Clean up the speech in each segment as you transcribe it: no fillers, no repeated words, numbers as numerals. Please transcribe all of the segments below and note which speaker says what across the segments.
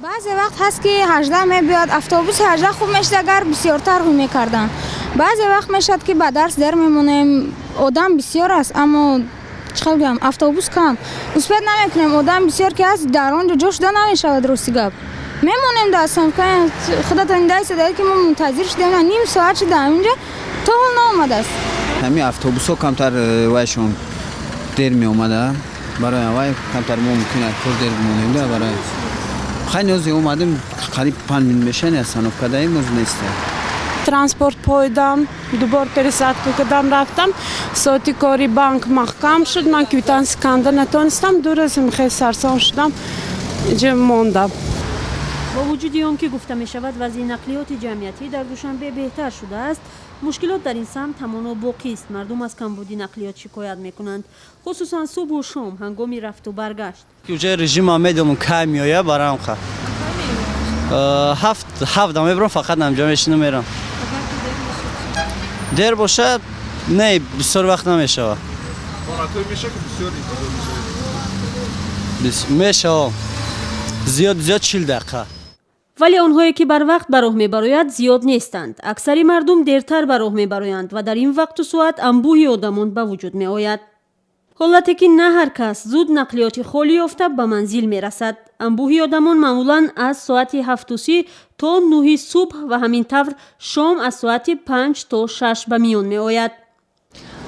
Speaker 1: Баъзе вақт ҳаст, ки 18 мебиёд автобус, 18 хуб мешуд, агар бисёртар рӯй мекарданд. Баъзе вақт мешавад, ки ба дарс дер мемонем, одам бисёр аст, аммо чӣ хел гӯям, автобус кам, успеть намекунем. Одам бисёр ки ҳаст, дар он ҷо ҷо шуда намешавад. Рости гап, мемонем дар остановка. Худатон дидаистед, ки мо мунтазир шудем, ним соат шуда ҳаминҷо, то ҳол наомадааст.
Speaker 2: Ҳамин автобусҳо камтар вайшон дер меомада, барои вай камтар мо мумкин кор дер бимонем да. Барои хай нози омадем, қариб 5 минут мешани, остановка даем, ноз неста.
Speaker 3: Транспорт пойдам, дубор пересадка кардам, рафтам. Соати кори банк маҳкам шуд, ман квитансия канда натонистам. 2 рӯз хеле сарсон шудам, иҷа мондам.
Speaker 4: Бо вуҷуди он ки гуфта мешавад, вазъи нақлиёти ҷамъиятӣ дар Душанбе беҳтар шудааст, мушкилот дар ин самт ҳамоно боқист. Мардум аз камбуди нақлиёт шикоят мекунанд, хусусан субҳу шом, ҳангоми рафту баргашт.
Speaker 5: Уже режима медонам, кай меоя, барам ха 7, 7 мебарам, фақат намҷа мешинам, мерам. Дер бошад, не, бисёр вақт намешавад. Мешава, зиёд зиёд 40 дақиқа.
Speaker 4: Вале онҳое, ки барвақт ба роҳ мебарояд, зиёд нестанд. Аксари мардум дертар ба роҳ мебароянд ва дар ин вақту соат анбӯҳи одамон ба вуҷуд меояд. Ҳолате ки на ҳар кас зуд нақлиёти холӣ ёфта ба манзил мерасад. Анбӯҳи одамон маъмулан аз соати 7:30 то 9-и субҳ ва ҳамин тавр шом аз соати 5 то 6 ба миён меояд.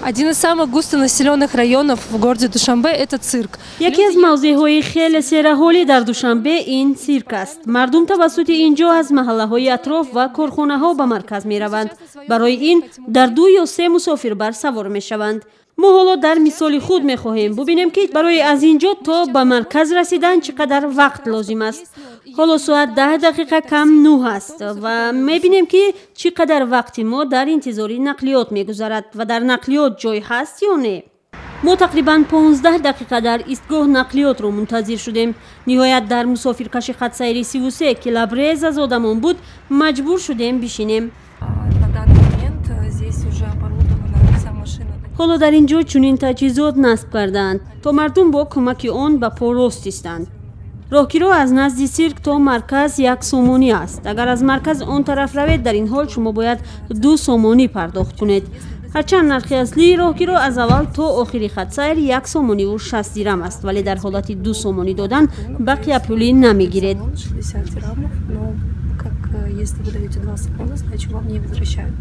Speaker 6: Один из самых густонаселенных районов в городе Душанбе – это цирк.
Speaker 4: Яке аз мавзеъҳои хеле сераҳолӣ дар Душанбе ин цирк аст. Мардум тавассути ин ҷо аз маҳаллаҳои атроф ва корхонаҳо ба марказ мераванд. Барои ин дар ду ё се мусофирбар савор мешаванд. Мо ҳоло дар мисоли худ мехоҳем бубинем, ки барои аз ин ҷо то ба марказ расидан чӣ қадар вақт лозим аст. Ҳоло соат 9:50 аст ва мебинем, ки чӣ қадар вақти мо дар интизори нақлиёт мегузарад ва дар нақлиёт ҷой ҳаст ё не. Мо тақрибан 15 дақиқа дар истгоҳ нақлиётро мунтазир шудем. Ниҳоят дар мусофиркаши хатсайри 33, ки лабрез аз одамон буд, маҷбур шудем бишинем.
Speaker 6: На данный момент здесь уже оборудована вся машина.
Speaker 4: Ҳоло дар ин ҷо чунин таҷҳизот насб кардаанд, то мардум бо кӯмаки он ба по рост истанд. Роҳкиро аз назди сирк то марказ 1 сомонӣ аст. Агар аз марказ он тараф равед, дар ин ҳол шумо бояд 2 сомонӣ пардохт кунед. Ҳарчанд нархи аслии роҳкиро аз аввал то охири хатсайр 1 сомониву 60 дирам аст, вале дар ҳолати 2 сомонӣ додан бақия пулӣ намегиред.
Speaker 6: 60 дирамов, но как если вы даете 2 сомона, значит, вам не возвращают.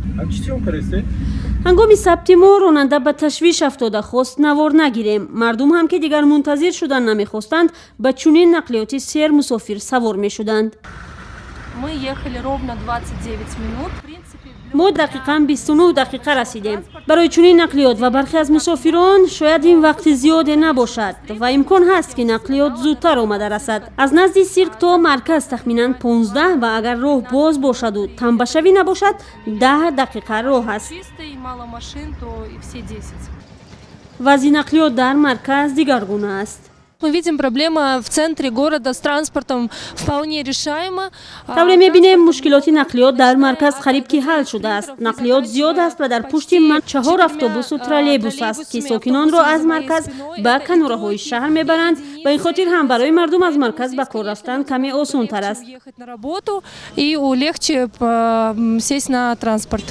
Speaker 4: Ҳангоми сабти мо ронанда ба ташвиш афтода хост навор нагирем. Мардум ҳам, ки дигар мунтазир шудан намехостанд, ба чунин нақлиёти сермусофир савор мешуданд.
Speaker 6: Мы ехали ровно 29 минут. В принципе,
Speaker 4: Мо дақиқан 29 дақиқа расидем. Барои чунин нақлиёт ва бархе аз мусофирон шояд ин вақти зиёде набошад ва имкон ҳаст, ки нақлиёт зудтар омада расад. Аз назди сирк то марказ тахминан 15 ва агар роҳ боз бошаду тамбашавӣ набошад, 10 дақиқа роҳ аст.
Speaker 6: Чисто и мало машин, то и все 10.
Speaker 4: Вазъи нақлиёт дар марказ дигаргуна аст.
Speaker 6: Мы видим, проблема в центре города с транспортом вполне решаема.
Speaker 4: Тавре мебинем, мушкилоти нақлиёт дар марказ қариб ки ҳал шудааст. Нақлиёт зиёд аст ва дар пушти ман чаҳор автобусу троллейбус аст, ки сокинонро аз марказ ба канораҳои шаҳр мебаранд. Ба ин хотир ҳам барои мардум аз марказ ба кор рафтан каме осонтар аст.
Speaker 6: Ехать на работу и легче сесть на транспорт.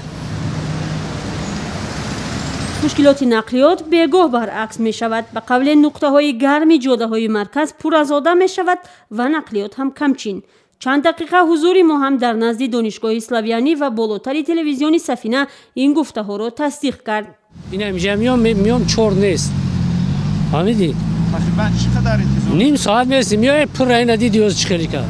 Speaker 4: Мушкилоти нақлиёт бегоҳ баръакс мешавад. Ба қавле, нуқтаҳои гарми ҷодаҳои марказ пур аз одам мешавад ва нақлиёт ҳам камчин. Чанд дақиқа ҳузури мо ҳам дар назди Донишгоҳи Славянӣ ва болотари телевизиони Сафина ин гуфтаҳоро тасдиқ кард.
Speaker 7: Инамиҷа миём, миём, чор нест, фаҳмидӣ? Ним соат местем, миёем, пурра ина диди, ёз чӣ хеле кард.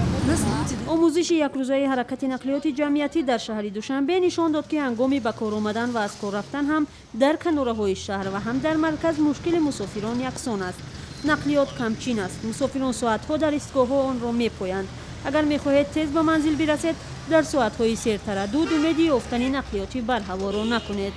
Speaker 4: Омӯзиши якрӯзаи ҳаракати нақлиёти ҷамъиятӣ дар шаҳри Душанбе нишон дод, ки ҳангоми ба кор омадан ва аз кор рафтан ҳам дар канораҳои шаҳр ва ҳам дар марказ мушкили мусофирон яксон аст. Нақлиёт камчин аст, мусофирон соатҳо дар истгоҳҳо онро мепоянд. Агар мехоҳед тез ба манзил бирасед, дар соатҳои сертараддуд умеди ёфтани нақлиёти барҳаворо накунед.